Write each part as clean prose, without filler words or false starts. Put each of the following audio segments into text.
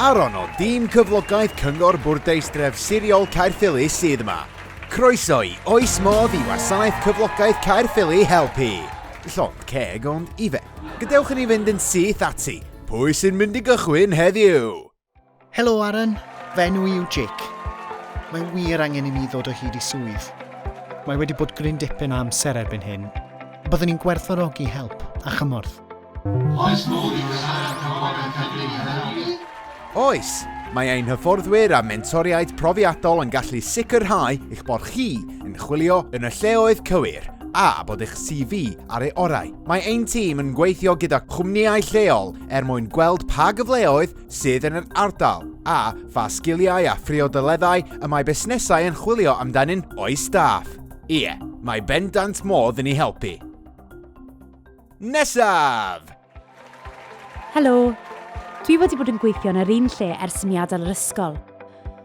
Aaron o dîm cyflogaeth Cyngor Bwrdeistref Siriol Caerffili sydd yma. Croeso i Oes Modd i Wasanaeth Cyflogaeth Caerffili helpu. Llond ceg ond ife. Gadewch i ni fynd yn syth ati. Pwy sy'n mynd i gychwyn heddiw? Helo Aaron, fy enw i yw Jake. Mae wir angen i mi ddod o hyd i swydd. Mae wedi bod gryn dipyn o amser erbyn hyn. Byddwn i'n gwerthfawrogi help a chymorth. Oes modd i Wasanaeth Cyflogaeth Cymru i helpu? Oes! Mae ein hyfforddwyr a mentoriaid profiadol yn gallu sicrhau eich bod chi yn chwilio yn y lleoedd cywir a bod eich CV ar ei orau. Mae ein tîm yn gweithio gyda chwmnïau lleol er mwyn gweld pa gyfleoedd sydd yn yr ardal a pha sgiliau a phriodoleddau y mae busnesau yn chwilio amdanyn o'u staff. Ie, mae bendant modd i ni helpu. Nesaf! Helo! Dwi wedi bod yn gweithio yn yr un lle ers i mi adael yr ysgol.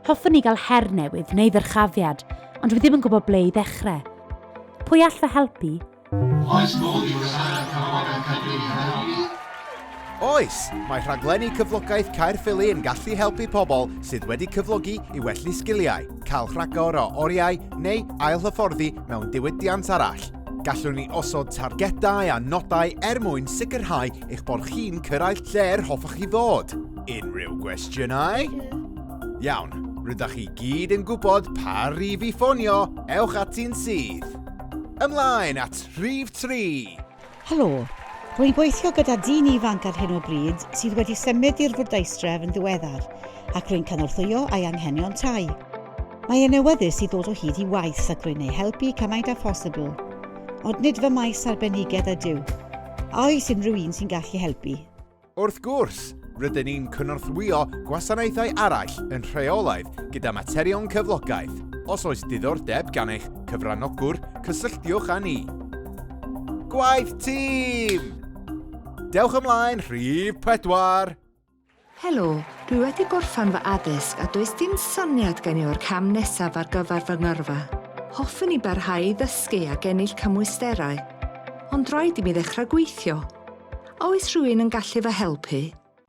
Hoffwn i gael her newydd neu ddyrchafiad, ond dwi ddim yn gwybod ble i ddechrau. Pwy all fy helpu? Oes modd i Wasanaeth Cyflogaeth Cymru i helpu? Oes! Mae rhaglenni cyflogaeth Caerffili yn gallu helpu pobl sydd wedi cyflogi i wellu sgiliau, cael rhagor o oriau neu ailhyfforddi mewn diwydiant arall. Gallwn ni osod targedau a nodau er mwyn sicrhau eich bod chi'n cyrraedd lle'r hoffech chi fod. Unrhyw gwestiynau? Iawn, rydych chi gyd yn gwybod pa rif i ffonio, ewch ati'n syth. Ymlaen at rhif 3! Helo, rwy'n gweithio gyda dyn ifanc ar hyn o bryd sydd wedi symud i'r fwrdeistref yn ddiweddar ac rwy'n cynorthwyo â'i anghenion tai. Mae e'n awyddus i ddod o hyd i waith ac rwy'n ei helpu cymaint â phosibl. Ond nid fy maes arbenigedd ydyw. A oes unrhyw un sy'n gallu helpu? Wrth gwrs, rydyn ni'n cynorthwyo gwasanaethau arall yn rheolaidd gyda materion cyflogaeth. Os oes diddordeb gan eich cyfranogwr, cysylltiwch â ni. Gwaith tîm! Dewch ymlaen, rhif 4! Helo, dwi wedi gorffan fy addysg a does dim syniad gen i o'r cam nesaf ar gyfer fy ngyrfa. Hoffwn i barhau i ddysgu ac ennill cymwysterau, ond rhaid i mi ddechrau gweithio. A oes rhywun yn gallu fy helpu?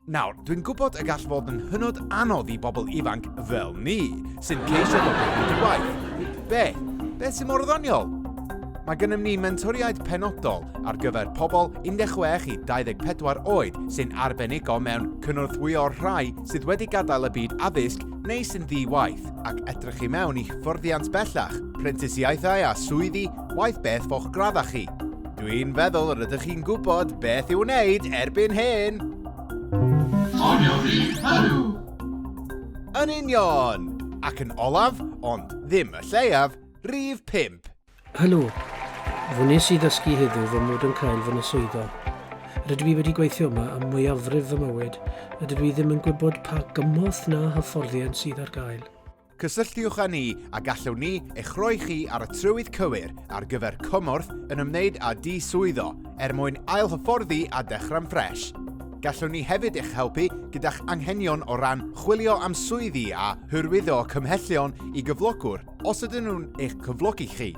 Nawr, dwi'n gwybod y gall fod yn hynod anodd i bobl ifanc fel ni, sy'n ceisio dod o hyd i waith. Be? Beth sy'n mor ddoniol? Mae gennym ni mentoriaid penodol ar gyfer pobl 16 i 24 oed sy'n arbenigo mewn cynorthwyo'r rhai sydd wedi gadael y byd addysg neu sy'n ddi-waith ac edrych i mewn i hyfforddiant bellach, prentisiaethau a swyddi, waeth beth fo'ch graddau chi. Dwi'n feddwl rydych chi'n gwybod beth i'w wneud erbyn hyn! Ffonio fi, ydw! Yn union! Ac yn olaf, ond ddim y lleiaf, rhif 5. Helo! Fe wnes i ddysgu heddiw fy mod yn cael fy niswyddo. Rydw i wedi gweithio yma am mwyafrif fy mywyd a dydw i ddim yn gwybod pa gymorth na hyfforddiant sydd ar gael. Cysylltiwch â ni a gallwn ni eich rhoi chi ar y trywydd cywir ar gyfer cymorth yn ymwneud â di-swyddo er mwyn ailhyfforddi a dechrau'n ffresh. Gallwn ni hefyd eich helpu gyda'ch anghenion o ran chwilio am swyddi a hyrwyddo cymhellion i gyflogwr Os ydyn nhw'n eich cyflogi chi,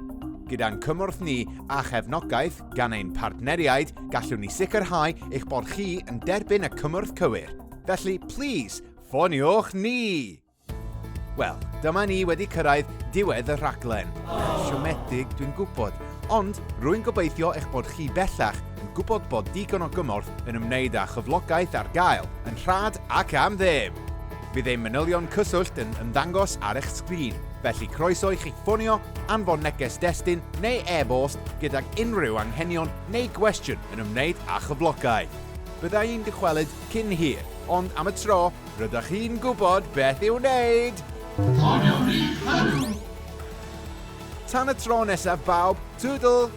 gyda'n cymorth ni a chefnogaeth gan ein partneriaid, gallwn ni sicrhau eich bod chi yn derbyn y cymorth cywir. Felly, plîs, ffoniwch ni! Wel, dyma ni wedi cyrraedd diwedd y rhaglen. Siomedig, dwi'n gwybod, ond rwy'n gobeithio eich bod chi bellach yn gwybod bod digon o gymorth yn ymwneud â chyflogaeth ar gael, yn rhad ac am ddim! Bydd ein manylion cyswllt yn ymddangos ar eich sgrin, felly croeso i chi ffonio, anfon neges destun neu e-bost gydag unrhyw anghenion neu gwestiwn yn ymwneud â chyflogaeth. Bydda i'n dychwelyd cyn hir, ond am y tro, rydych chi'n gwybod beth i'w wneud! Ffonio rhif hwnnw! Tan y tro nesaf bawb, toodle!